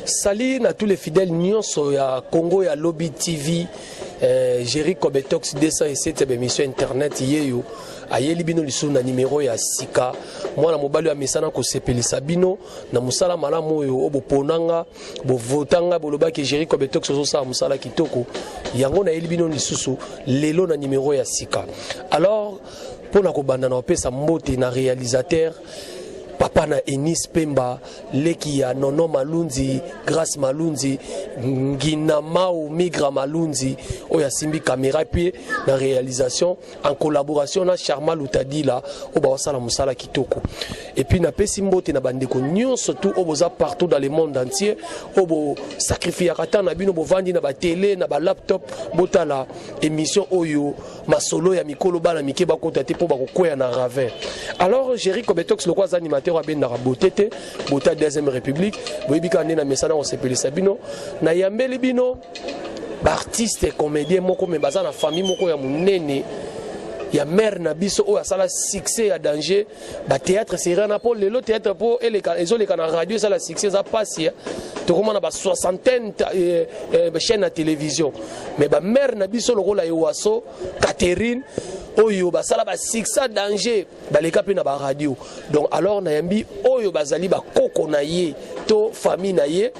Salut na tous les fidèles nyonso ya Congo ya Lobby TV, Jerry Kobetox 207 ya émission internet yeyo ayeli bino lisusu na numero ya sika. Mwana mobali ya mesana kosepelisa bino na mosala malamu oyo oyo boponanga, bovotanga, bolobaki Jerry Kobetox ozosala mosala kitoko. Yango nayeli bino lisusu lelo na numero ya sika. Alors mpona kobanda na kopesa mbote na réalisateur papa na Enis Pemba, leki ya Nono Malunzi, Grace Malunzi, Ngina Mau Migra Malunzi, oyo asimbi caméra puis na réalisation en collaboration na Charma Lutadila oyo baosala mosala kitoko. Et puis napesi mbote na bandeko nyonso tout oyo boza partout dans le monde entier, oyo bosacrifiaka temps na bino, bovandi na batele na balaptop, botala émission oyo masolo ya mikolo bana mike bakota te mpo bakokwea na ravin. Alors Jerry Kobetox lokwa aza animateur abendaka beauté te, beauté ya deuxième république, boyebi kaka nde na mesana kosepelisa bino. Nayambeli bino baartiste comédien moko, me baza na famille moko ya monene ya mare na biso oyo asala succès ya danger. Bathéâtre serena mpo lelo théâtre mpo ezoleka na radio esala succès eza pasi. Tokoma na basoixantaine chaîne ya télévision, mais bamare na biso lokola Ewaso, Catherine oyo basala basuccès danger, baleka mpe na baradio. Donc alors nayambi oyo bazali bakoko na ye to famille na ye,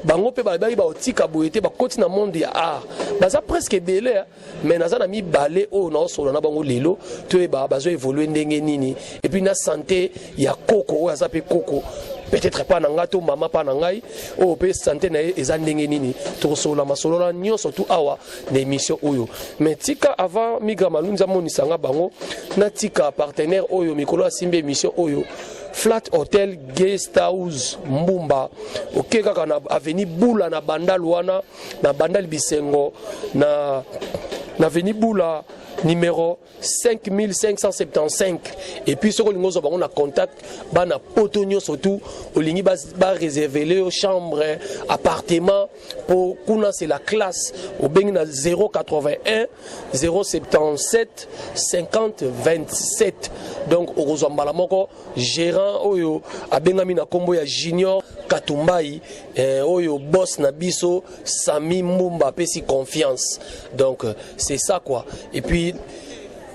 bango mpe balobaki baotika boye te, bakoti na monde ya art. Baza presque ebele, mais naza na mibale oyo naosolola na bango lelo, toyeba bazo évolue ndenge nini, et puis na santé ya koko oyo aza mpe koko peut-être pa na ngai to mama pa na ngai oyo mpe santé na ye eza ndenge nini. Tokosolola masolo na nyonso tu awa na émission oyo. Mais tika avant Migra Malunzi amonisa nga bango, natika partenaire oyo mikolo asimbi émission oyo, Flat Hotel Guest House Mbumba. Oke kaka na avenue Bula na Bandal wana, na Bandal Bisengo, na avenue Bula numéro 5575. Et puis soki olingi ozwa bango na contact, bana poto nyonso tu olingi baréservele yo chambre, appartement, po kuna c'est la classe, obengi na 081 077 50 27. Donc okozwa mbala moko gérant oyo abengami na nkombo ya Junior Katumbai, oyo boss na biso Sami Mbumba apesi confiance. Donc c'est ça quoi. Et puis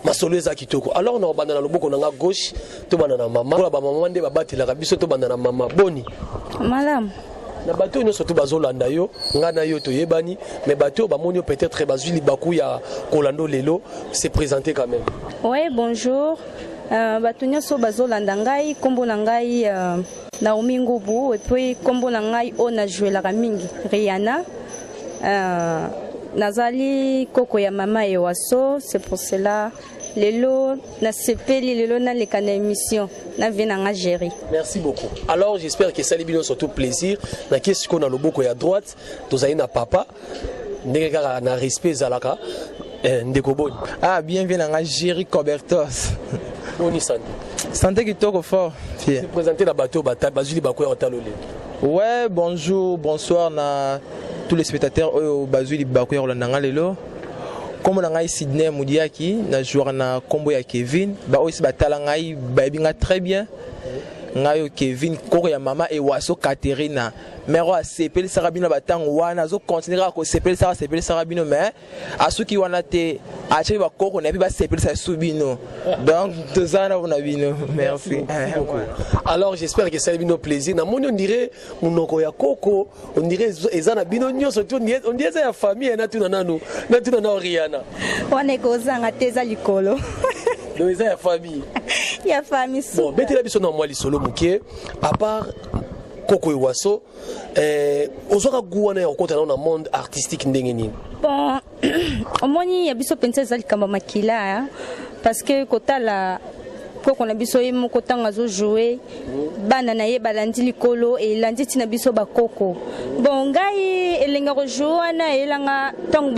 masolo eza kitoko. Alors na kobanda na loboko na nga gauche, tobanda na mama. Oyo bamama nde babatelaka biso. Tobanda na mama. Boni? Malamu. Na bato oyo nyonso to bazolanda yo, ngai na yo toyebani, mais bato oyo bamoni yo peut-être bazwi libaku ya kolanda lelo, se présenter quand même. Oui, bonjour. Bato nyonso bazolanda ngai, nkombo na ngai Naomi Ngubu, et puis nkombo na ngai oyo najwelaka mingi, Riana. Nazali koko ya mama Ewaso. C'est pour cela lelo nasepeli lelo naleka na émission na vie na nga Géri. Merci beaucoup. Alors j'espère que esali bino surtout plaisir. Nakie sikoyo na loboko ya droite, tozali na papa. Ndenge kaka na respect ezalaka, ndeko, boni? Ah bien, vie na nga Géri Cobertos. Boni santé? Santé kitoko fort. Se présenter na bato oyo bazwi libaku ya kotala lelo. Ouais, bonjour, bonsoir na tous les spectateurs oyo bazwi libaku ya kolanda nga lelo. Nkombo na ngai Sydney Mudiaki, na joueur na nkombo ya Kevin. Baoyo esi batala ngai bayebi nga très bien. Ngai oyo Kevin, koko ya mama Ewaso Katerina, mare oyo asepelisaka bino na batango wana, azokontinue kaka kosepelisaka, asepelisaka bino, mais asuki wana te, atiaki bakoko na ye mpe basepelisa esu bino. Donc toza wana mpona bino. Merci. Alors j'espère que esali bino plaisir. Namoni on dirait monoko ya koko, on dirait eza na bino nyonso ti on dirait eza ya famille. Natuna nanu, natuna na Riana. Wana ekozanga te, eza likolo. Donc eza ya famille. Ya famille. Bon, betela biso na mwa lisolo moke. À part koko Ewaso, ozwaka gu wana ya kokota nao na monde artistique ndenge nini? Bon, omoni, ya biso mpenza eza likambo ya makila, parce que kotala koko na biso ye moko ntango azojoue, bana na ye balandi likolo, elandi ntina biso bakoko. Bon, ngai elenga kojoue wana eyelanga ntango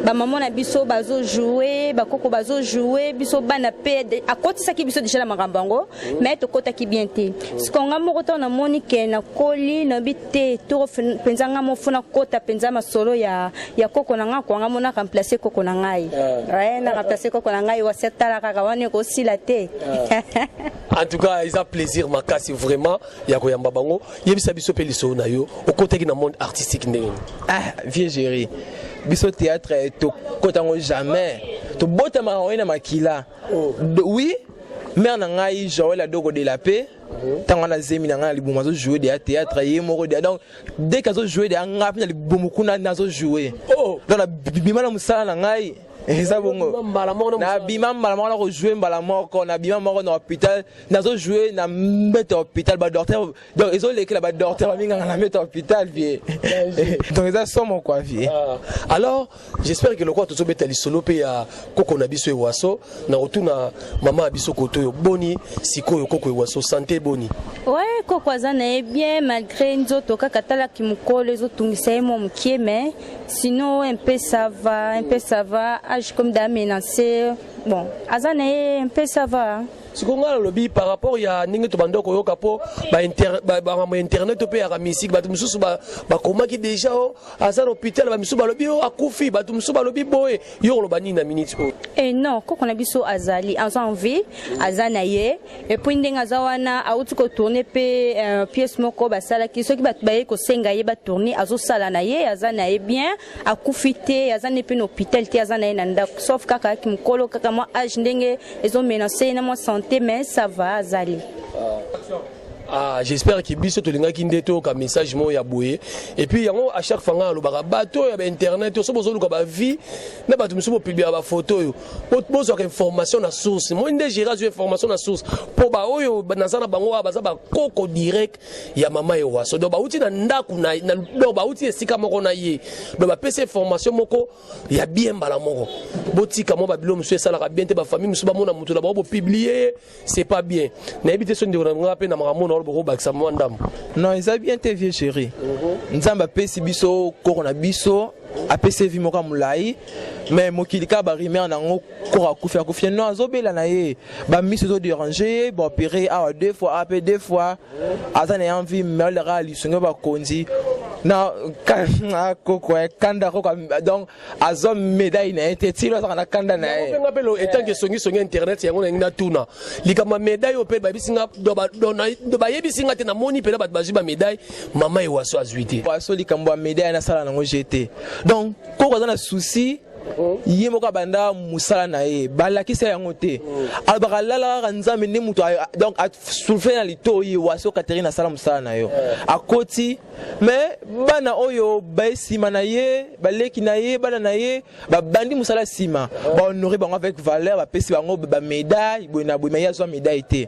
bamama na biso bazojoue, bakoko bazojoue, biso bana mpe akotisaki biso déjà na makambo yango, mais tokɔtaki bien te. Siko nga moko ntango namoni ke nakoli, nayebi te toko mpenza nga mofuna kota mpenza masolo ya koko na nga kwa nga mo na remplace koko na ngai, na remplace koko na ngai wasi. Atala kaka wana ekosila te. te. En tout cas, eza plaisir makasi vraiment ya koyamba bango. Yebisa biso mpe lisolo na yo, okotaki na monde artistique ndenge nini? Ah, vieux Géri, biso théâtre tokotango jamais, tobotamaka oye na makila. Oui, mère na ngai Joël Adoko de la Paix, ntango wana zemi na ngai na libumu, azojoue deya théâtre ye moko deya. Donc dès que azojoue deya, ngai mpe na libumu kuna nazojoue. Donc nabima na mosala na ngai, eza bongo. Mbala moko na mosala. Nabima mbala moko na kojoue, mbala moko nabima moko na hôpital, nazojoue na mbeto ya hôpital. Badocteur, donc ezolekela badocteur baminganga na mbeto ya hôpital, vieux. Donc eza somo quoi, vieux. Ah. Alors j'espère que lokola tozobeta lisolo mpe ya koko na biso Ewaso, na kotuna mama ya biso koto oyo, boni sikoyo koko Ewaso, santé boni? Ouais, koko aza na ye bien, malgré nzoto kaka atalaki mokolo ezotungisa ye mwa mokie, mais sinon un peu ça va, un peu ça va. Âge comme da menacé, bon, aza na ye un peu ça va. Sikoyo ngai nalobi par rapport ya ndenge tobanda koyoka mpo makambo ya internet mpe yaka misike, bato mosusu bakomaki déjà o aza na hôpital, bamisusu balobi o akufi, bato mosusu balobi boye. Yo koloba nini na minute oyo? Eh non, koko na biso azali, aza en vie, aza na ye. Et puis ndenge aza wana, auti kotourne mpe pièce moko basalaki. Soki bato baye kosenga ye batourne, azosala na ye, aza na ye bien, akufi te, aza ne mpe na hôpital te, aza na ye na ndako, sauf kaka ayaki mokolo, kaka mwa âge ndenge ezomenace ye na mwa santé, mais ça va, azali. Ah, j'espère que biso tolingaki nde toyoka message moko ya boye. Et puis yango, à chaque fois ngai alobaka, bato oyo ya bainternet, so bozoluka bavie na bato mosusu, bopubliaka bafoto oyo, bozwaka information na source. Moi nde géri azwi information na source, mpo baoyo naza na bango awa baza bakoko direct ya mama Ewaso. Donc bauti na ndako donc bauti esika moko na ye, donc bapesi information moko ya bien mbala moko. Botika mwa babilo mosusu esalaka bien te, bafamille mosusu bamona motu na bango bopublie ye, c'est pas bien. Nayebi te so ndeko na nga mpe na makambo na bokobakisa mwa ndambo. Non, eza bien te, vieux chéri. Nzambe apesi biso koko na biso, apesi vie moko ya molai, mais mokili kaka barumeur nango, koko akufi, akufi. Non, azobela na ye, bamiso ezoderange ye, baopere awa deux fois, awa mpe deux fois. Aza na ye en vie, mais oleka lisungi bakonzi na koko kanda koko. Donc azwa médaille na ye te, tilo azaka na kanda na ye. Nga mpe etanke songisongi internet yango nalingi natuna likambo ya médaille oyo mpe bayebisi nga, do bayebisi nga te, namoni mpena bato bazwi bamédaille, mama Ewaso azwi te. Aso likambo ya médaille nasala nango je te. Donc koko aza na souci ye moko, abanda mosala na ye, balakisa yango te. Alobaka alala kaka Nzambe nde moto donc asouffle na litoi, Waso Catherine asala mosala na yo, akoti. Mais bana oyo baye nsima na ye, baleki na ye, bana na ye babandi mosala nsima, bahonore bango avec valeur, bapesi bango bamédaille boye na boye, mais ye azwa médaille te.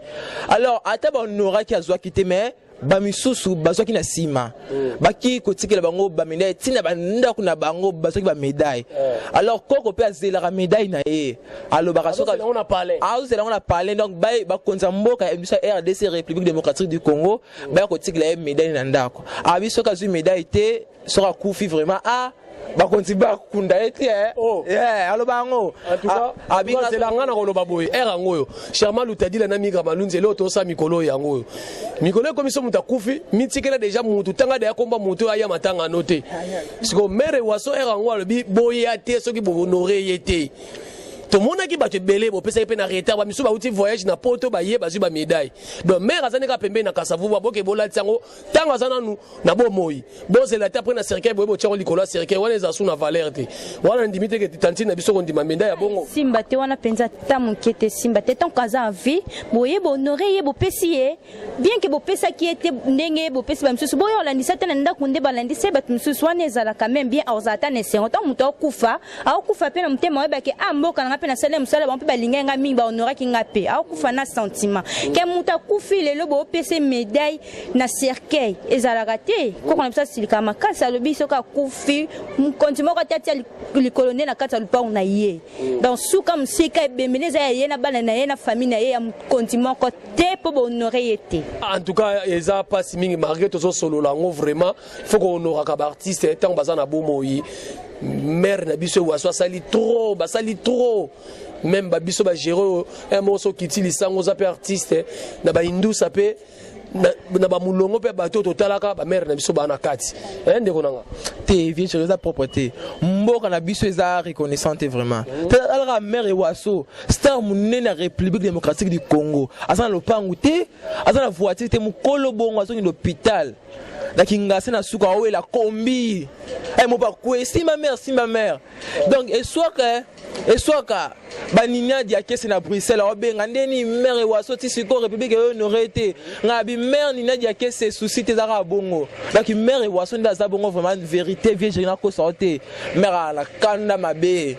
Alors ata bahonoraki, azwaki te, mais bamisusu bazwaki na nsima, baki kotikela bango bamédaille ntina bandako na bango, bazwaki bamédaille. Alors koko mpe azelaka médaille na ye, alobaka soki Azozela yango na palais. Azozela yango na palais. Donc bakonzi ya mboka ya biso ya RDC, République démocratique du Congo, baya kotikela ye médaille na ndako. Abi soki azwi médaille te, soki akufi vraiment, a bakonzi bakunda ye te. Oh. Yeah, aloba yango. En tout cas, Abinga zela nga na koloba boye, ere yango oyo Sherman Lutadila na Migra Malunzi, eloko tosala mikolo oyo, yango oyo mikolo ekomi so moto akufi, mitikela deja mutu, tanga deya komba motu oyo aya matanga no te. Sikoyo mère Waso, ere yango alobi boya te soki bohonore ye te. Tomonaki bato ebele bopesaki mpe na retard, bamisu bauti voyage na poto, baye bazwi bamédaille. Donc mère aza ndeka pembeni na Kasavubu, boke bolati yango ntango aza nanu na bomoi, bozela te après na cercueil boye botiango likolo ya cercueil. Wana eza su na valeur te. Wana ndimi te ke tantine na biso kondima médaille ya bongo. Simba te wana mpenza, ata moke te, simba te. Tant aza en vie, boye bohonore ye, bopesi ye bien ke bopesaki ye te ndenge bopesi bamisusu, boyo olandisa te na ndako nde balandisa ye bato mosusu. Wana ezalaka même bien, azala ata na esengo. Ntango moto akokufa, akokufa mpe na motema oyebake a mboka na nga mpe nasali mosala, bango mpe balingai nga mingi, bahonoraki nga mpe, akokufa na sentiment ke moto akufi lelo boopesa médaille na cercueil, ezalaka te. Koko na biso asilikaka makasi, alobi soki akufi, mokonzi moko te atia likolo nde na kati ya lupango na ye. Donc suka mosika ebembeli eza ya ye na bana na ye na famille na ye, ya mokonzi moko te mpo bahonore ye te. En tout cas, eza mpasi mingi, malgré tozosolola yango. Vraiment, il faut kohonoraka baartiste ntango baza na bomoi. Mère na biso Ewaso asali trop, basali trop, même babiso bagere oyo moko so okiti lisango, oza mpe artiste na baindusa mpe. Na bamulongo mpe bato oyo totalaka bamare na biso baa na kati. Ndeko na nga. Te, vieux chéri, eza propre te. Mboka na biso eza reconnaissant te vraiment. Talaka mare Ewaso, star monene ya République démocratique du Congo, aza na lopangu te, aza na voiture te. Mokolo bongo azokende hôpital na Kingase, na suka awela kombi mopa kwe simba mare, simba mare. Donc eswaka, eswaka baniniadi akese na Bruxelles, aobenga ndeni mare Ewaso ti sikoyo République ehonoré te. Ngai abi mare Niniadi akese susi te, ezaka bongo. Donc mare Ewaso nde aza bongo vraiment. Vérité, vieux chéri, nakosa te, mare ala kanda mabe,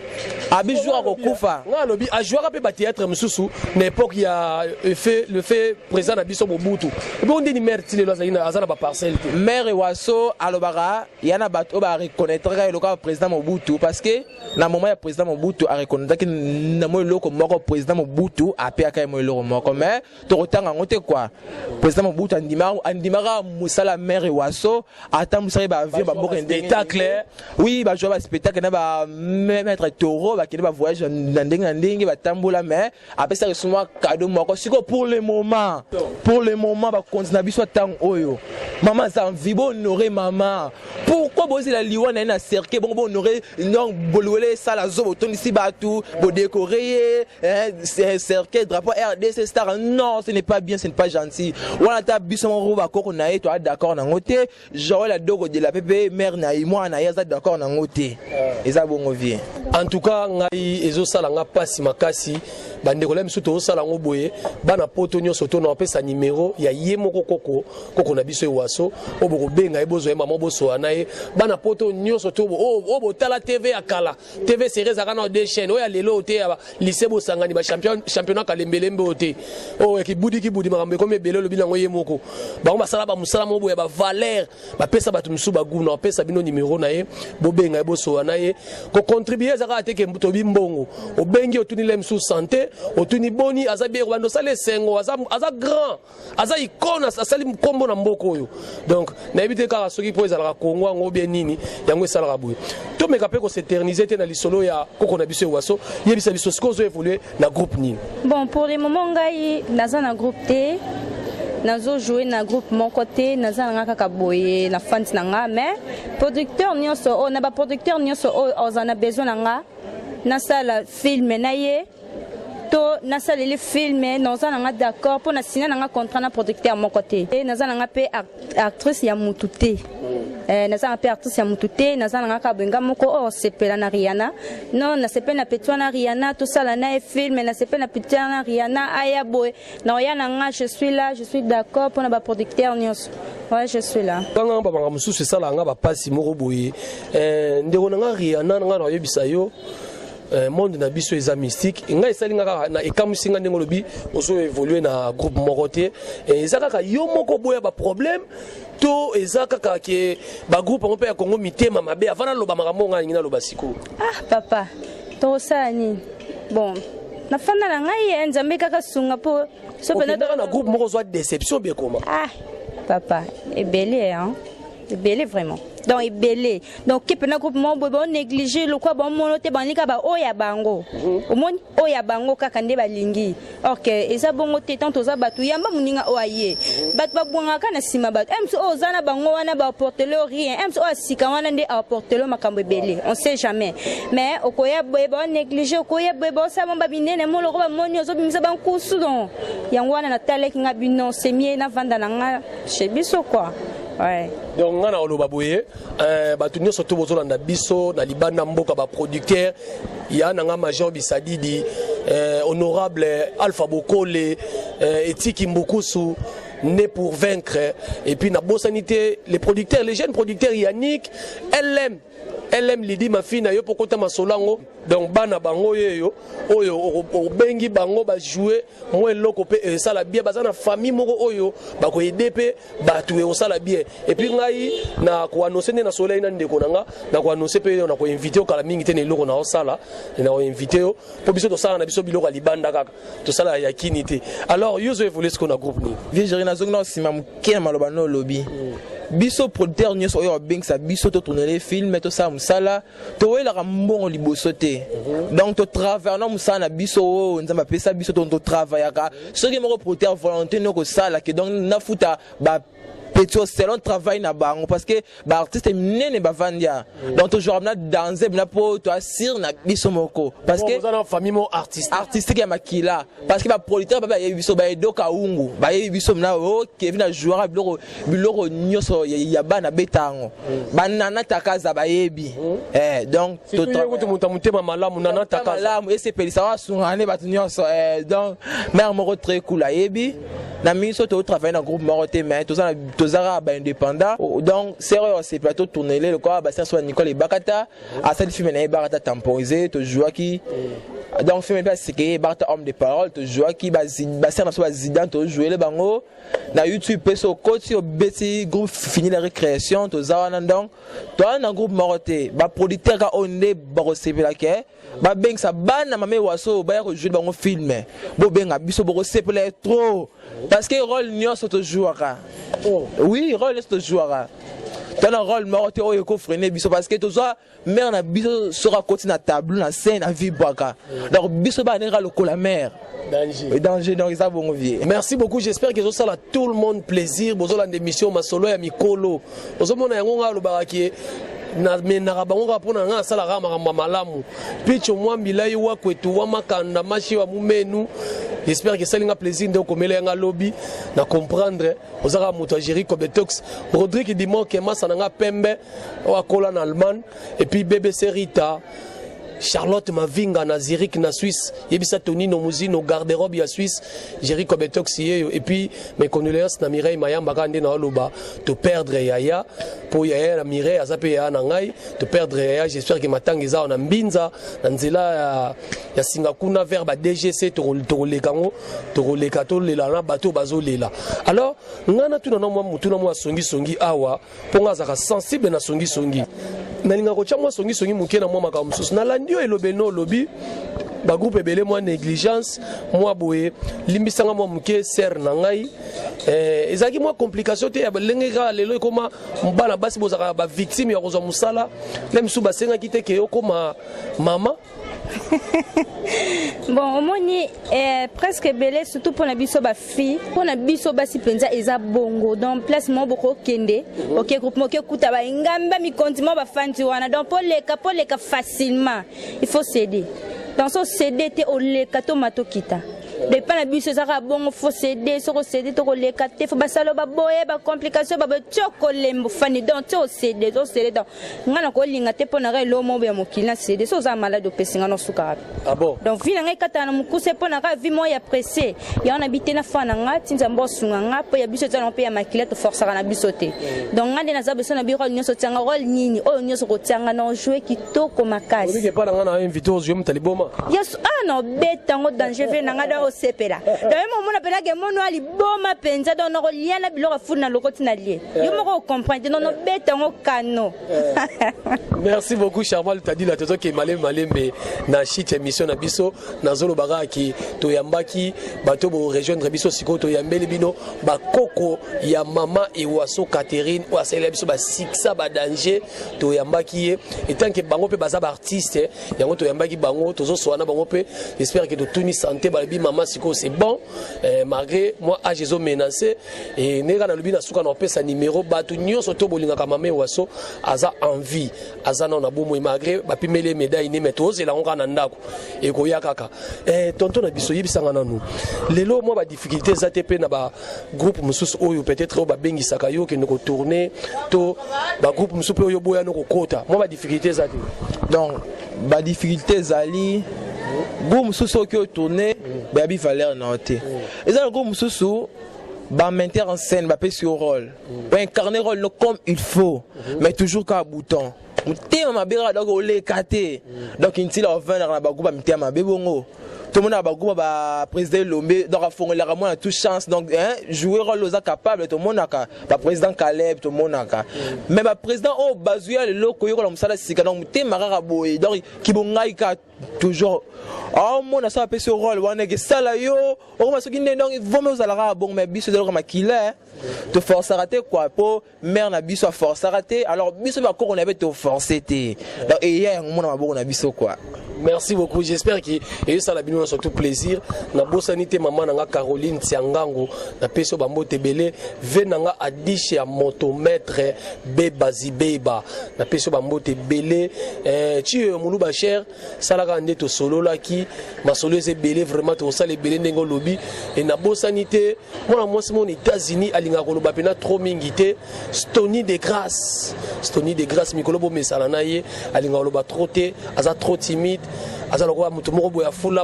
abi jour akokufa. Nga alobi ajouaka mpe bathéâtre mosusu na époque ya effet le fait président na biso Mobutu. Ebongo ndeni mare ti lelo azali aza na baparcelle te? Mare Ewaso alobaka ya na bato oyo bareconnaîtraka eloko ya président Mobutu, parce que na moment ya président Mobutu areconnaîtraki na mo eloko moko. Président Mobutu apeyaka ye mo eloko moko, mais tokotanga yango te quoi. Président Mobutu andimaka mosala mare Ewaso, atambwisaki baavion bamboka. Spectacle. Oui, bajouer baspectacle na bamaître taureau, bakende bavoyage na ndenge na ndenge, batambola, mais apesaka esu mwa cadeau moko. Sikoyo pour le moment bakonzi na biso, ntango oyo mama aza en vie, bohonore mama. Pourquoi bozela liwa na ye na cercueil bongo bohonore? Donc boluwele esala zo, botondisi bato, bodécore ye cercueil, drapeau RDC, star. Non, ce n'est pas bien, ce n'est pas gentil. Wana ata biso moko bakoko na ye toa d'accord nango te. Joel Adoko de la pepe, mare na ye, mwana na ye aza d'accord nango te. Eza bongo, vieux. En tout cas, ngai ezosala nga mpasi makasi. Bandeko na biso, tozosala yango boye, bana Poto nyonso to na bapesa nimero ya ye moko koko, koko na biso Ewaso, oyo bokobenga ye, bozwa ye mama, bosola na ye. Bana Poto nyonso to oyo botala TV ya kala, TV série ezalaka na deux chaîne, oyo ya lelo te ya lycée bosangani bachampionnat kalembelembe, oyo te, oyo kibudi kibudi, makambo ekomi ebele. Olobi nango ye moko, bango basala bamosala moko boye ya bavaleur, bapesa bato mosusu baguna. Bapesa bino nimero na ye, bobenga ye, bosola na ye. Kocontribue eza kaka te ke tobi mbongo. Obengi, otuni le mosusu santé, otuni boni aza bien, bando osala esengo. Aza grand, aza icône, asali nkombo na mboka oyo. Donc nayebi te kaka soki mpo ezalaka Kongo yango bien nini yango esalaka boye. Tomeka mpe kos'éterniser te na lisolo ya koko na biso Ewaso. Yebisa biso sikoyo, ozo évolue na groupe nini? Bon, pour le moment ngai naza na groupe te, nazojoue na groupe moko te. Naza na nga kaka boye na fandi na nga, mais producteur nyonso oyo, na baproducteur nyonso oyo oza na besoin na nga nasala film na ye to nasaleli film, naza na nga d'accord, mpo na sina na nga contrat na producteur moko te. E naza na nga mpe actrice ya mutu te. Naza na mpe artiste ya mutu te. Naza na nga kaka boye, nga moko oyo osepela na Riana, non, nasepeli na petit wana Riana, tosala na ye film. Nasepeli na petit wana Riana, aya boye na oya na nga. Je suis là, je suis d'accord mpona baproducteur nyonso. Ouais, je suis là. Kanga babanga mosusu esalaka nga bapasi moko boye. Ndeko na nga Riana, na nga na oyebisa yo, monde na biso eza mystique. Ngai esali nga kaka na ekamwisi nga ndenge olobi ozo évolue na groupe moko te. Eza kaka yo moko boya baproblème to eza kaka ke bagroupe yango mpe ya Kongo mitema mabe? Avant naloba makambo ngai alingi naloba sikoyo. Ah papa, tokosala nini? Bon, nafanda na ngai ye, Nzambe kaka sunga mpo so okendaka na groupe moko, ozwa déception bien koma? Ah papa, ebele hein, ebele vraiment. Donc ebele, donc ke mpena groupe moko boye baonéglige lokwa baomono te, balingi kaka baoyo ya bango. Omoni oyo ya bango kaka nde balingi, or ke eza bongo te. Tant toza bato, yamba moninga oyo aye. Bato babwangaka na nsima bato mso oyo oza na bango wana, baapportele rien. Mso oyo asika wana nde aapportele makambo ebele, on sait jamais. Mais okoya boye, baonéglige, okoya boye, baosala mo babinene moloko, bamoni ozobimisa bankusu. Donc yango wana natalaki nga bino semie, navanda na nga chez biso quoi, ouais. Donc nga na koloba boye, bato nyonso to bozolanda biso na libanda mboka, baproducteur ya na nga major Bisadidi, honorable Alpha Bokole, Etiki Mbukusu, né pour vaincre, et puis nabosani te les producteurs, les jeunes producteurs, Yannick LM, LM Lidi Mafina, yo pokota masolo yango. Donc bana bango yeyo oyo obengi bango bajoue mwa eloko mpe esala bien. Baza na famille moko oyo bakoaider mpe bato, ekosala bien. Et puis ngai na koannonce nde nasolai na ndeko na nga, na koannonce mpe na koinvite yo kala mingi te na eloko na osala, na koinvite yo, mpo biso tosala na biso biloko ya libanda kaka, tosala ya kini te. Alors yo ozo évolue sikoyo na groupe nini? Vieux Géri, nazongi na nsima moke na maloba no olobi. Biso producteur nyonso oyo abengisa biso totournele film, tosala mosala, toyelaka mbongo liboso te. Donc totravaille na mosala na biso oyo Nzambe apesa biso. Totravaillaka soki moko producteur volonté no kosala ke donc nafuta ba petit selon travail na bango, parce que baartiste minene bavandi ya. Donc tozwaka na danse bina mpo toasire na biso moko, parce que oza na famille mo artiste. Artistique ya makila, parce que baproducteur babe bayebi biso, baedoka ungu bayebi biso na o Kevin ajouaka biloko, biloko nyonso ya bana beta yango, banana takaza bayebi. Donc surtout ye kutu moto ya motema malamu, Nana Takaza. Malamu esepelisa wasungana nde bato nyonso. Donc mare moko très cool ayebi na miso. Totravaille na groupe moko te, mais toza kaka baindépendant. Donc sere oyo asepela totournele lokola basere so ba Nicole Ebakata asali film na ye Ebakata temporisé, tozwaki. Donc film mpe aseke ye Ebakata homme de parole, tozwaki basere na biso bazidan, tozwele bango na YouTube mpe. So okoti, obeti groupe Fini la Récréation, toza wana. Donc toza na groupe moko te. Baproducteur ka oyo nde bakosepelaka babengisa bana Mama Ewaso baya kojouer bango film, bobenga biso, bokosepela ye trop, parce que rôle nyonso tozwaka. Oui, rôle nyonso tozwaka, toza na rôle moko te oyo ekofreiner biso, parce que tozwa mare na biso. Soki akoti na tableau, na scène, avibwaka. Donc biso bana ndenge lokola mare. Danger. Danger. Donc eza bongo, vie. Merci beaucoup, j'espère que ezosala tout le monde plaisir. Bozolanda émission Masolo ya Mikolo, ozomona yango. Ngai alobaka ke namenaka bango kaka mpona ngai nasalaka makambo ya malamu. Picho mwambilai wa kwetu wa makanda mashi wa mumenu, j'espère que esalinga plaisir nde okomela yanga lobi na comprendre. Oza kaka moto ya Géri Cobetox, Rodrigue Dimoke, masa na nga pembe oyo akola na Allemagne, et puis BBC Rita Charlotte Mavinga na Zurich na Suisse. Yebisa Tonino Muzino, garde-robe ya Suisse, Jerry Kobetox yeyo. Et puis mes condoléances na Mireille Mayamba. Kaka nde na oloba, to perdre yaya po yaya na Mireille aza mpe yaya na ngai. To perdre yaya, j'espère que matanga eza na Mbinza na nzela ya singa kuna vers ba DGC. Tokoleka yango, tokoleka, tolela na bato bazolela. Alors ngai natuna na mwa motuna mwa songisongi awa, mpo ngai azalaka sensible na songisongi. Nalingaka kotya mwa songisongi moke na mwa makambo mosusu. Nalandi oyo elobeli na olobi bagroupe ebele, mwa négligence mwa boye. Limbisanga mwa moke, sere na ngai. Ezalaki mwa complication te ya ndenge kaka lelo ekóma bana basi bozalaka bavictime ya kozwa mosala le mosusu basengaki te ke okóma mama? Bon, omoni, presque ebele, surtout mpona biso bafille, mpona biso basi mpenza eza bongo. Donc place moko bokokende, oke groupe moke, kuta baengamba mikonzi moko bafandi wana. Donc mpo leka facilement, il faut céder. Donc so céder te, oleka to mato kita. Epa na biso ezaka bongo, faut céder. Soki océder, tokoleka te. Faut basala baboye bacomplication, baboye ti okolemba ofandi. Donc ti océder, océder. Donc ngai na kolinga te mpo na ngai eloko moko ya mokili na céder. So oza malade, opesi ngai nosukaka. Ah bon? Donc vie na ngai ekataka na mokuse mpo na kaka vie moko ya pressé yango na bi te. Nafa na nga ti Nzambe osunga nga, mpo ya biso eza nango mpe ya makila, toforçaka na biso te. Donc nga nde naza beso na bi rôle nyonso tianga, rôle nini oyo nyonso kotianga na ojoue kitoko makasi. Obiki epa na ngai na invité, ozwi moto liboma. Yesu ah, na obeta yango danger ve na ngai. Donc osepela. Donc ye momona mpenza ke mono ya liboma mpenza. Donc nakolia na biloko afuni na lokoti na lie, yo moko ocomprendre te. Donc nobeta yango kano. Merci beaucoup, Charmal Tadila. Tozoke malembe malembe na shit émission na biso. Nazoloba kaka ki toyambaki bato borejoindre biso sikoyo, toyambeli bino bakoko ya mama Ewaso Catherine oyo asalela biso basiksa badanger. Toyambaki ye etanke bango mpe baza baartiste yango, toyambaki bango, tozosola na bango mpe. J'espère que totuni santé, balobi mama sikoyo c'est bon, malgré moi âge ezomenace. E ndenge kaka nalobi, na suka na opesa numéro. Bato nyonso to bolingaka mama Ewaso, aza en vie, aza nano na bomoi malgré bapimeli ye médaille ne, mais tozela yango kaka na ndako, ekoya kaka. Tonton na biso, yebisanga nanu, lelo mwa badifficulté eza te mpe na bagroupe mosusu oyo peut-être oyo babengisaka yo okende kotourner, to bagroupe mosusu mpe oyo boyano kokota, mwa badifficulté eza te? Donc badifficulté ezali. Groupe mosusu soki otourne, bayabi valeur na yo te. Eza na groupe mosusu, bametteur en scène bapesi yo rôle, oincarne rôle no comme il faut, mais toujours kaka bouton motema mabe kaka. Donc oleka te. Donc ntila ovandaka na bagroupe ya mitema mabe bongo. Tomonaka bagroupe baprésident Elombe, donc afongolaka mwana tout chance, donc hein, jouer rôle oza capable. Tomonaka baprésident Caleb, tomonaka, mais baprésident oyo bazwi ya lelo koyekola mosala sika, donc motema kaka boye, donc kibongai kaka toujours aomona so apesi rôle wana ekesala yo okoma soki nde. Donc vomi ozalaka bongo, mais biso ezalaka makila, toforçaka te quoi, po mare na biso aforçaka te, alors biso bakoko na ye mpe toforce te. Donc eya yango mona maboko na biso quoi. Merci beaucoup, j'espère que eyosala bino nyonso tout plaisir. Nabosani te mama na nga Caroline Tiangango, napesi yo bambote ebele. Ve na nga Adishe ya motomètre Beba Zibeba, napesi yo bambote ebele. Ti oyo moluba cher salaka nde tosololaki masolo eza ebele, vraiment tokosala ebele ndenge olobi. E nabosani te mwana mwasi mona États-Unis, alingaka koloba mpena trop mingi te, Stony de Grâce. Stony de Grâce, mikolo bomesana na ye, alingaka koloba trop te, aza trop timide, aza lokola moto moko boye afula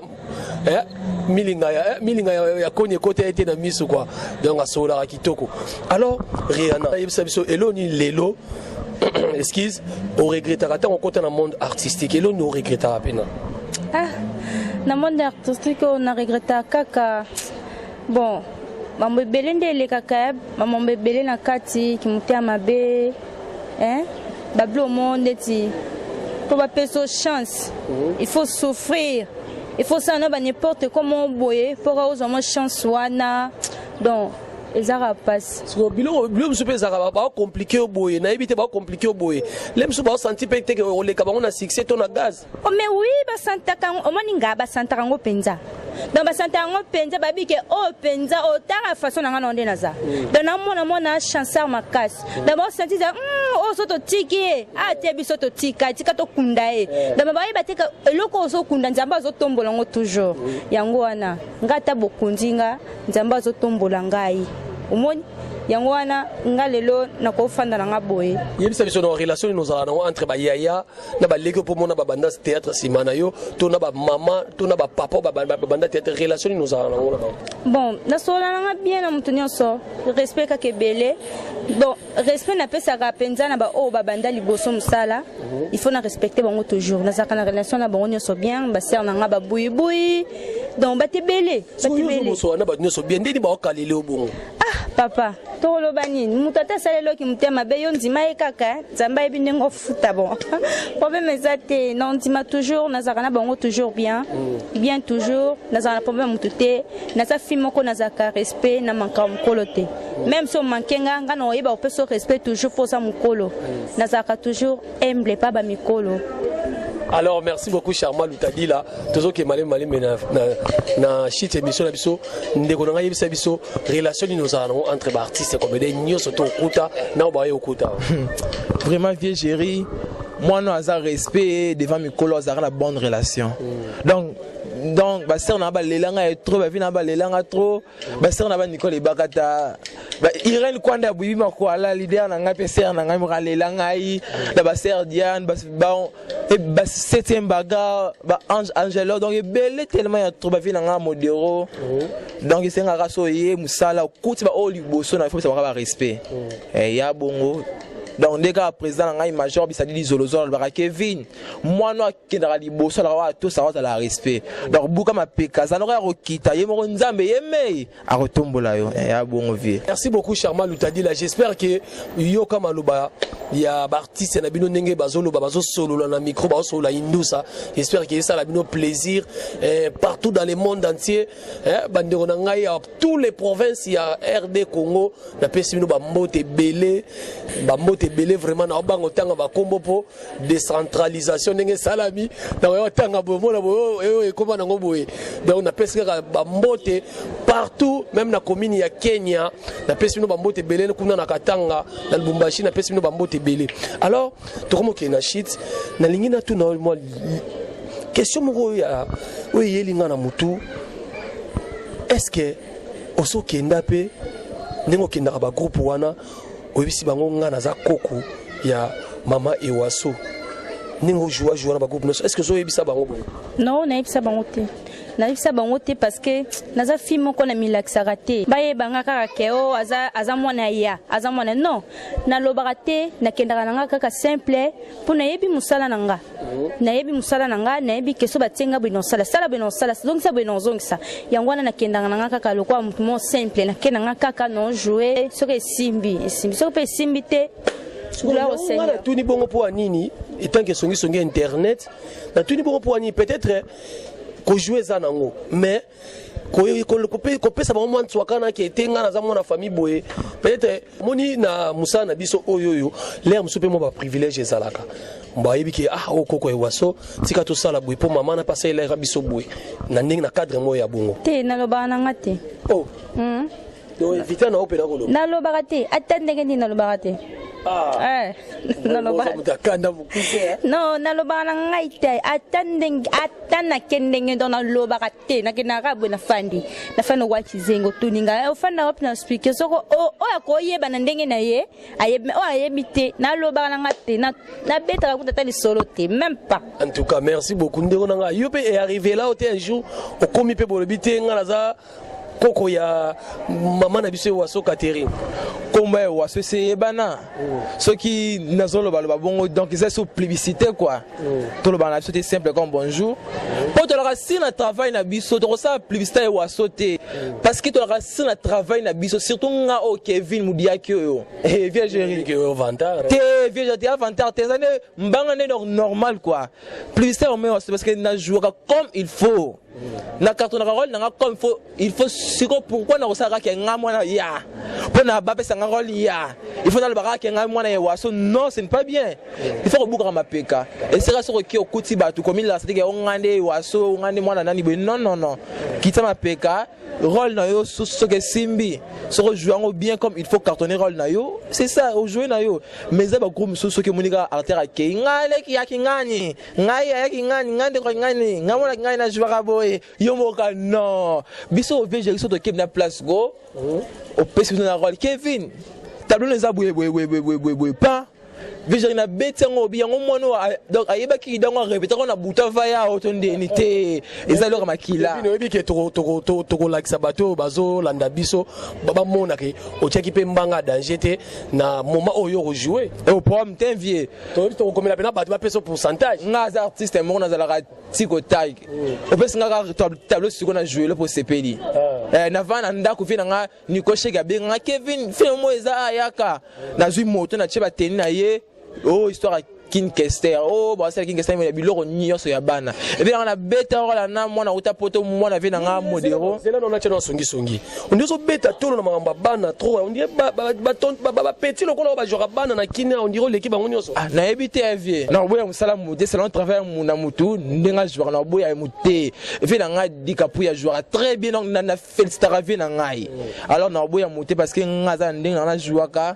milinga ya koni ekota ye te na miso quoi. Donc asololaka kitoko. Alors Rihanna, ayebisa biso eloni lelo, excuse, oregretaka ntango okota na monde artistique, eloni oregretaka mpena? Ah, na monde artistique oyo naregretaka kaka, bon, mambo ebele nde elekaka, mambo ebele na kati kimotema mabe, babilo mo ndeti mpo bapesa chance, il faut souffrir, il faut sala na ba n'importe comment boye mpo ka ozwa mwa chance wana. Donc ezaka mpasi. Biloko mosusu mpe ezalaka baocompliquer yo boye, nayebi te, baocompliquer yo boye le mosusu baosanti mpe teke oleka bango na succès to na gaz. Oh, mais oui, basantaka yango. Omoni nga, basantaka yango mpenza. Donc basantaka yango mpenza, babike oyo mpenza otanga façon na nga na nde naza. Donc namona mwana chansard makasi, donc baosanti za oyo so totiki ye atie biso, totika tika tokunda ye. Donc bayeba te eloko oyo ozokunda, Nzambe azotombola yango toujours. Yango wana nga ata bokundi nga, Nzambe azotombola ngai. Omoni yango wana nga lelo nakofanda na nga boye. Yebisa biso na relation nini ozala nango entre bayaya na baleki, mpo mona babanda théâtre nsima na yo, to na bamama to na bapapa babanda théâtre, relation nini ozala nango na bango? Bon, nasolola nanga bien na moto nyonso, respect kaka ebele. Bon, respect napesaka mpenza na baoyo babanda liboso mosala, il faut na respecter bango toujours. Nazalaka na relation na bango nyonso bien, basere na nga babuyibuyi, donc bato ebele, bato ebele. Bosola na bato nyonso bien, ndeni baokalele yo bongo? Ah papa, tokoloba nini? Moto ata asali eloki motema mabe, yo ndima ye kaka, Nzambe ayebi ndenge ofuta. Bon, problème eza te na ndima toujours, nazalaka na bango toujours bien, bien toujours. Nazalaka na problème motu te, naza fille moko nazalaka respect na manka mokolo te. Même so omanke nga, nga na oyeba kopesa respect toujours mpo oza mokolo. Nazalaka toujours humble pa bamikolo. Alors merci beaucoup Charma Lutadila. Tozoke malemi malemi na shit émission na biso. Ndeko na ngai, yebisa biso relation nini ozala nango entre baartiste comédien nyonso to okuta na oyo baye okuta. Vraiment, vieux Géri, mwana aza respect devant mikolo, azalaka na bonne relation. Donc basere na balela ngai trop, bavi na balela nga trop, basere na banicole Ebakata, Irene Kwanda ya Buyibi Makwala, leader na ngai mpe sere na ngai moko alela ngai na basere Diane, ba septième bagarre, ba Ange Angelo, donc ebele tellement ya trop, bavi na ngai Modero. Donc esengaka so ye mosala okuti baoyo liboso na fopesa bango barespect ya bongo. Donc nde kaka président na ngai major Bisadidi Zolozolo alobaka: "Kevin, mwana akendaka liboso, alaka wa atosaka, ozala respect." Donc buka mapeka, aza noko ya kokita ye moko, Nzambe ye mei akotombola yo ya bongo, vieux. Merci beaucoup Charma Lutadila. J'espère que yoka maloba ya baartiste na bino ndenge bazoloba, bazosolola na micro, bazosolola indusa. J'espère que esala bino plaisir partout dans le monde entier. Bandeko na ngai ya tous les provinces ya RD Congo, napesi bino bambote ebele, bambote ebele vraiment. Na obango otanga bakombo mpo décentralisation ndenge esalami, nakoya otanga boye, omona boye oyo ekóma nango boye. Donc napesi kaka bambote partout, même na commune ya Kenya, napesi bino bambote ebele, kuna na Katanga, na Lubumbashi, napesi bino bambote ebele. Alors tokomokende na shit. Nalingi natuna mwa question moko oyo oyo eyeli nga na motu: est ce que osokenda mpe ndenge okendaka bagroupe wana, oyebisi bango nga naza koko ya mama Ewaso, ndenge ojua jua na bagroupe nyonso, est ce que ozoyebisa bango boye? Non, nayebisa bango te. Nayebisa bango te parce que naza fille moko na milakisaka te. Bayeba nga kaka ke o aza, aza mwana ya, aza mwana. Non, nalobaka te, nakendaka na nga kaka simple mpo nayebi mosala na nga. Nayebi mosala na nga, nayebi ke so batie nga boye nosala, sala boye nosala, zongisa boye nozongisa. Yango wana nakendaka na nga kaka lokola motu moko simple, nakenda nga kaka no jouer. Soki esimbi, esimbi, soki mpe esimbi te, gloire au Nga Seigneur. Natuni bongo mpo ya nini? Etanke songisongi ya internet, natuni bongo mpo ya nini? Peut-être kojouer eza nango, mais kopesa bango mwa ntswaka na ke te, nga naza mwana famille boye. Peut-être moni na mosala na biso oyo lere mosusu mpe mwa baprivilège ezalaka, bayebi ke ah, oyo koko Ewaso, tika tosala boye mpo mama na mpasa elera biso boye na ndenge na cadre moko ya bongo. Te, nalobaka na nga te. Oh, donc éviter na yo mpena koloba? Nalobaka te, ata ndenge nini, nalobaka te. Ah. Eh, nalobaka moto akanda mokuse. Non, nalobaka na ngai te, ata ndenge, ata nake ndenge. Donc nalobaka te, nakendaka kaka boye, nafandi, nafandi okwa kizengo. Otuni ngai ofanda wapi, na expliquer. Soko oyo akoyeba na ndenge na ye ayebi, oyo ayebi te, nalobaka na nga te, nabetaka kuta ata lisolo te, même pas. En tout cas, merci beaucoup, ndeko na ngai. Yo mpe earrive là te, un jour okomi mpe bolobi te ngai naza koko ya mama na biso Ewaso Catherine? Kombo ya Ewaso ese eyebana. Soki nazolobaloba bongo, donc eza so publicité quoi. Tolobaka na biso te, simple comme bonjour, mpo tolaka si na travail na biso, tokosala publicité ya Ewaso te, parce que tolaka si na travail na biso, surtout nga oyo Kevin Mudiaki oyo. Eh, vieux Géri. Vantard. Te, vieux Géri te, vantard te, eza nde mbanga nde normal quoi. Publicité ya Ewaso, parce que najouaka comme il faut, na cartonnaka rôle nanga comme il faut, il faut. Siko pourquoi nakosala kaka nga mwana ya, mpo na bapesa nga rôle ya, il faut naloba kaka nga mwana ya Waso? Non, ce n'est pas bien. Il faut kobukaka mapeka esika soki oki okuti bato komilasa teke o nga nde Waso, nga nde mwana nani boye. Non, non, non, kita mapeka. Rôle na yo, soki esimbi, soki ojoue yango bien comme il faut, cartonner rôle na yo, c'est ça, ojoue na yo. Mais eza bagroupe mosusu, soki omoni kaka artère akei, ngai leki yaki ngani, ngai ayaki ngani, ngai ndeko ngani, ngai monaki ngai najouaka boye, yo moka. Non, biso ovegeri so tokebi na place go, opesi biso na rôle, Kevin, tableau eza boye boye boye boye boye boye boye, pa vegeri na beti yango, obi yango mwana oyo. Donc ayebaki dango, arépétaka na butu ava ya oyo to ndeni te, eza eloko makila. Oyebi ke tokolakisa bato oyo bazolanda biso, bamona ke otiaki mpe mbanga danger te na moment oyo okojoue. Au problème te, vieux. Toyebi, tokokomela mpena bato bapesa pourcentage. Nga aza artiste moko, nazalaka tiko tag, opesi nga kaka tableau, sikoyo na jouer mpo osepeli. Navanda na ndako, vie na nga Nico Sheke abenganga: "Kevin, film moko eza, ayaka." Nazwi moto, natie bateni na ye oyo histoire ya King Kester oyo basala King Kester ya biloko nyonso ya bana. Epi nanga nabeta okola na mwana uta poto, mwana vie na nga Modero. Zela na natia na songisongi, ondi ozobeta tolo na makambo ya bana trop, ondi bapeti lokola oyo bajwaka bana na kini, ondire oleki bango nyonso. Ah, nayebi te, vieux, na koboya mosala mu te, selon travail na mutu ndenge ajwaka, na koboya mu te. Vie na ngai Dikapu ajwaka très bien, donc na félicitaka vie na ngai. Alors na koboya mu te, parce que nga aza na ndenge na nga najwaka,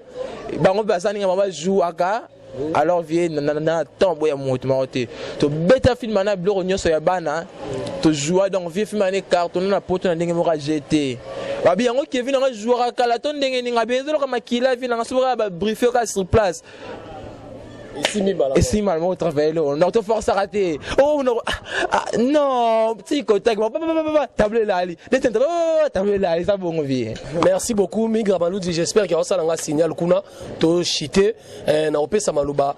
bango mpe baza ndenge bango bajwaka. Alors vieux, na temps boya moto moko te, tobeta film na biloko nyonso ya bana, tojoua. Donc vieux, film ane carton na poto na ndenge moko agt babi yango. Kevin yango jouaka kala to ndenge ninga be, ezoloka makila. Vie nanga soki babriefe kaka sur place, esimbi mbala moko, travaille lo. Donc toforçaka te. Oh non, ah, non, ti kotaki tableau elali, tableau elali, eza bongo, vieux. Merci beaucoup, Migra Maludi. J'espère ke osalanga signal kuna tochite na kopesa maloba,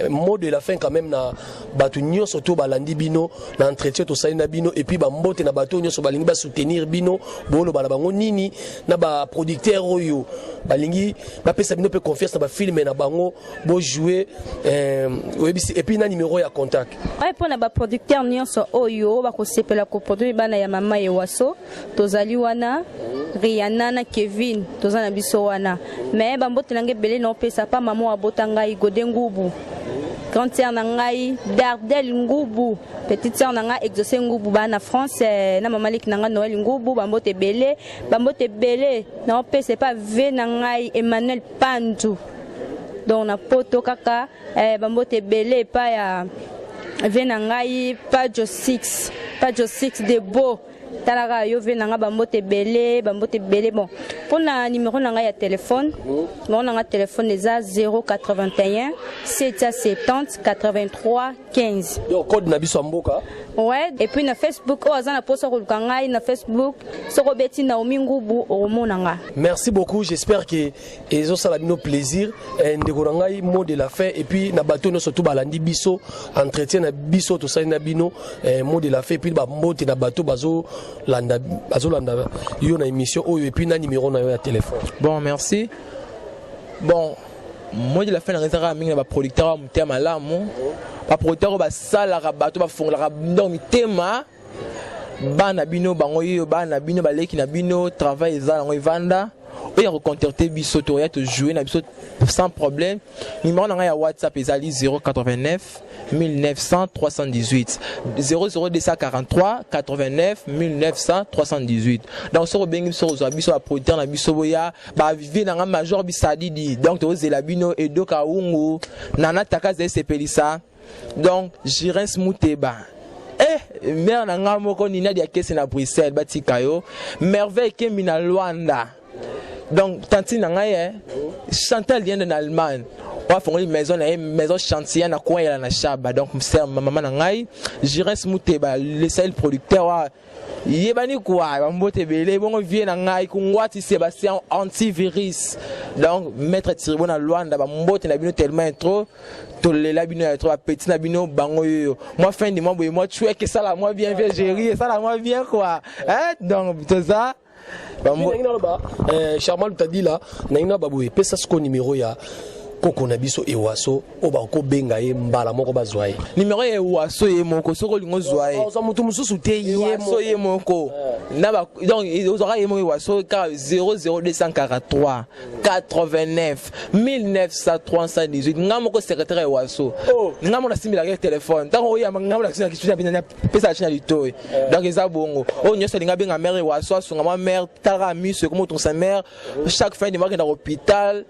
mot de la fin quand même na bato nyonso to balandi bino na entretien tosali na bino, et puis bambote na bato nyonso balingi basoutenir bino, boloba na bango nini, na baproducteur oyo balingi bapesa bino mpe confiance na bafilme na bango bojouer, oyebisi, et puis na numéro ya contact. Oyo mpona baproducteur nyonso oyo bakosepela koproduire bana ya mama Ewaso, tozali wana. Riana na Kevin, toza na biso wana. Me bambote na ngai ebele na opesa pa mama abota ngai, Gode Ngubu, grande sœur na ngai Dardel Ngubu, petite sœur na ngai Exaucé Ngubu, baa na France, na mama leki na ngai Noël Ngubu. Bambote ebele, bambote ebele na opesa epa ve na ngai Emmanuel Pandu, donc na poto kaka. Bambote ebele epai ya ve na ngai Pajo 6, Pajo 6 de Beau. Talaka yo ve na nga, bambote ebele, bambote ebele. Bon, mpona numéro na ngai ya telefone, numéro na ngai telefone eza 081 770 83 15. Donc code na biso ya mboka. Ouais, et puis na Facebook, oyo aza na mposa koluka ngai na Facebook, soki obeti Naomi Ngubu, okomona nga. Merci beaucoup, j'espère que ezosala bino plaisir. Ndeko na ngai, mot de la fin, et puis na bato nyonso to balandi biso, entretien na biso tosali na bino, mot de la fin, et puis bambote na bato bazolanda, bazolanda yo na émission oyo, et puis na numéro na yo ya téléphone. Bon, merci. Bon, mot de la fin na ngai ezaka mingi na baproducteur ya motema malamu, baproducteur oyo basalaka bato, bafungolaka donc mitema. Bana bino bango oyo, bana bino, baleki na bino, travail eza yango evanda oyo ya kocontacte biso, toya tojoue na biso sans problème. Numéro na ngai ya WhatsApp ezali 089 1900 318, 00243 89 1900 318. Donc soki obengi biso, kozwa biso, baproducteur na biso, boya bavie na ngai Major Bisadidi. Donc tozela bino, Edoka Ungu, Nana Takaza esepelisa, donc Girens Muteba, mare na ngai moko Nina Diakese na Bruxelles, batika yo Merveille Kembi na Lwanda, donc tantine na ngai Chantal Liende na Allemagne, oyo afongoli maison na ye, maison chantier na coin yala na Shaba. Donc ser mama na ngai Girens Muteba, le seul producteur wa yebani kwa bambote ebele. Bongo vie na ngai Kungwati Sébastien, antivirus, donc maître Tiribo na Lwanda, bambote na bino tellement intro, tolela bino ya trop. Bapeti na bino bango oyo, mwa fin de mois boye, mwa chwek esala mwa bien, vie géri esala mwa bien quoi, hein? Donc toza Ndenge naloba, Charmal Tadila, ndenge na baboye, epesa siko numéro ya koko na biso Ewaso oyo bakobenga ye mbala moko bazwa ye. Numéro ya Ewaso ye moko, soki olingi ozwa ye. Ozwa motu mosusu te, ye. Ewaso ye moko na ba, donc ozwaka ye moko Ewaso kaka 00243 89 1900 318. Nga moko secrétaire ya Ewaso. Nga moko nasimbelaka ye telefone ntango oyamba nga moko napesaka na litoi. Donc eza bongo, oyo nyonso alingi abenga mare Ewaso, asunga mwa mare, talaka miso ekoma otongisa mare. Chaque fin de mois akenda hôpital,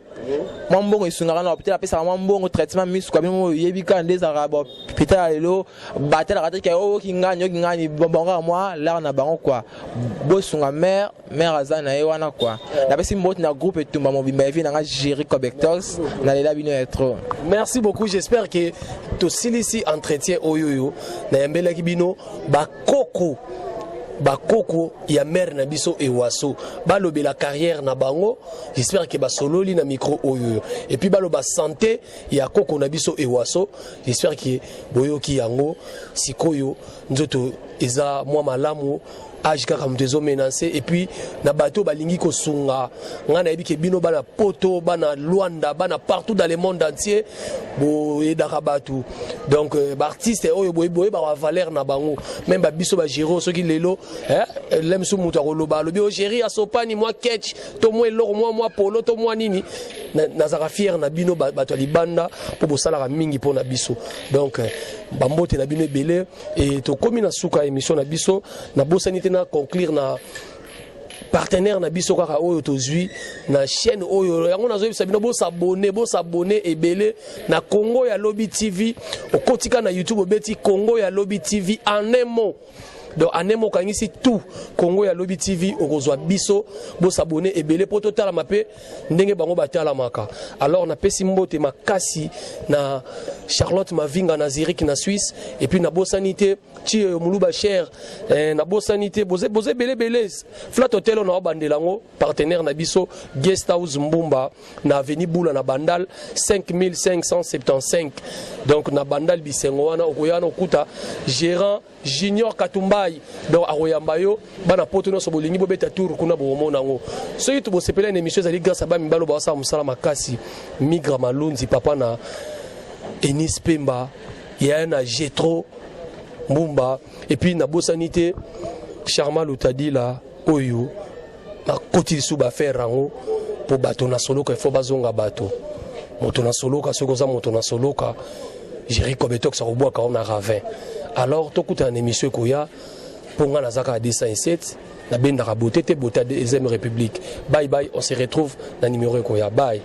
mwa mbongo esungaka na hôpital, apesaka mwa mbongo traitement miso kwa bino. Oyebi kaka nde ezalaka hôpital ya lelo, batelaka te ke oyoki ngani, oyoki ngani, bango kaka mwa lare na bango quoi. Bosunga mare, mare aza na ye wana quoi. Napesi mbote na groupe Etumba mobimba, evi nanga Géri Cobectox, nalela bino ya trop. Merci beaucoup, j'espère que tosilisi entretien oyo oyo nayambelaki bino bakoko, bakoko ya mare na biso Ewaso, balobela carrière na bango. J'espère que basololi na micro oyo oyo, et puis baloba santé ya koko na biso Ewaso. J'espère que boyoki yango. Sikoyo nzoto eza mwa malamu, age kaka moto ezomenase. Et puis na bato balingi kosunga ngai, nayebi ke bino bana Poto, bana Lwanda, bana partout dans le monde entier, boyedaka bato. Donc baartiste oyo boyebaka valeur na bango, même babiso bagéro, soki lelo lemsu moto akoloba, alobi o géri asopani mwa ketch to mwa eloko, mwa polo to mwa nini, nazalaka fier na bino bato ya libanda, mpo bosalaka mingi mpo na biso. Donc bambote na bino ebele. E tokomi na suka ya émission na biso. Nabosani te na conclure na partenaire na biso kaka oyo tozwi na chaîne oyo. Yango nazoyebisa bino, bosabone, bosabone ebele na Congo ya Lobi TV. Okotika na YouTube, obeti Congo ya Lobi TV en un mot, donc en un mot okangisi tout, Congo ya Lobi TV, okozwa biso. Bosabone ebele mpo totalama mpe ndenge bango batalamaka. Alors napesi mbote makasi na Charlotte Mavinga na Zurich na Suisse, et puis nabosani te Tioyo Moluba cher, nabosani te boze boze ebele ebele. Flat Hotel oyo naobandela yango, partenaire na biso, Guest House Mbumba na avenue Bula na Bandal 5575. Donc na Bandal bisengo wana, okoya wana okuta gérant Junior Katumbai, donc akoyamba yo. Bana Poto nyonso bolingi bobeta tour kuna, bokomona yango. Soki to bosepela na émission, ezali grâce a bamibalo baosala mosala makasi: Migra Malunzi, papa na Enis Pemba, yaya na Jetro Mbumba. Et puis nabosani te Charma Lutadila oyo nakoti lisusu baaffaire yango, mpo bato na soloka ifo bazonga bato. Moto na soloka, soki oza moto na soloka, Géri Cobetox akobwaka o na ravin. Alors tokutana na émission ekoya, mpo nga naza kaka 207, nabendaka beauté te, beauté ya deuxième république. Bye bye, on se retrouve na numéro ekoya. Bye.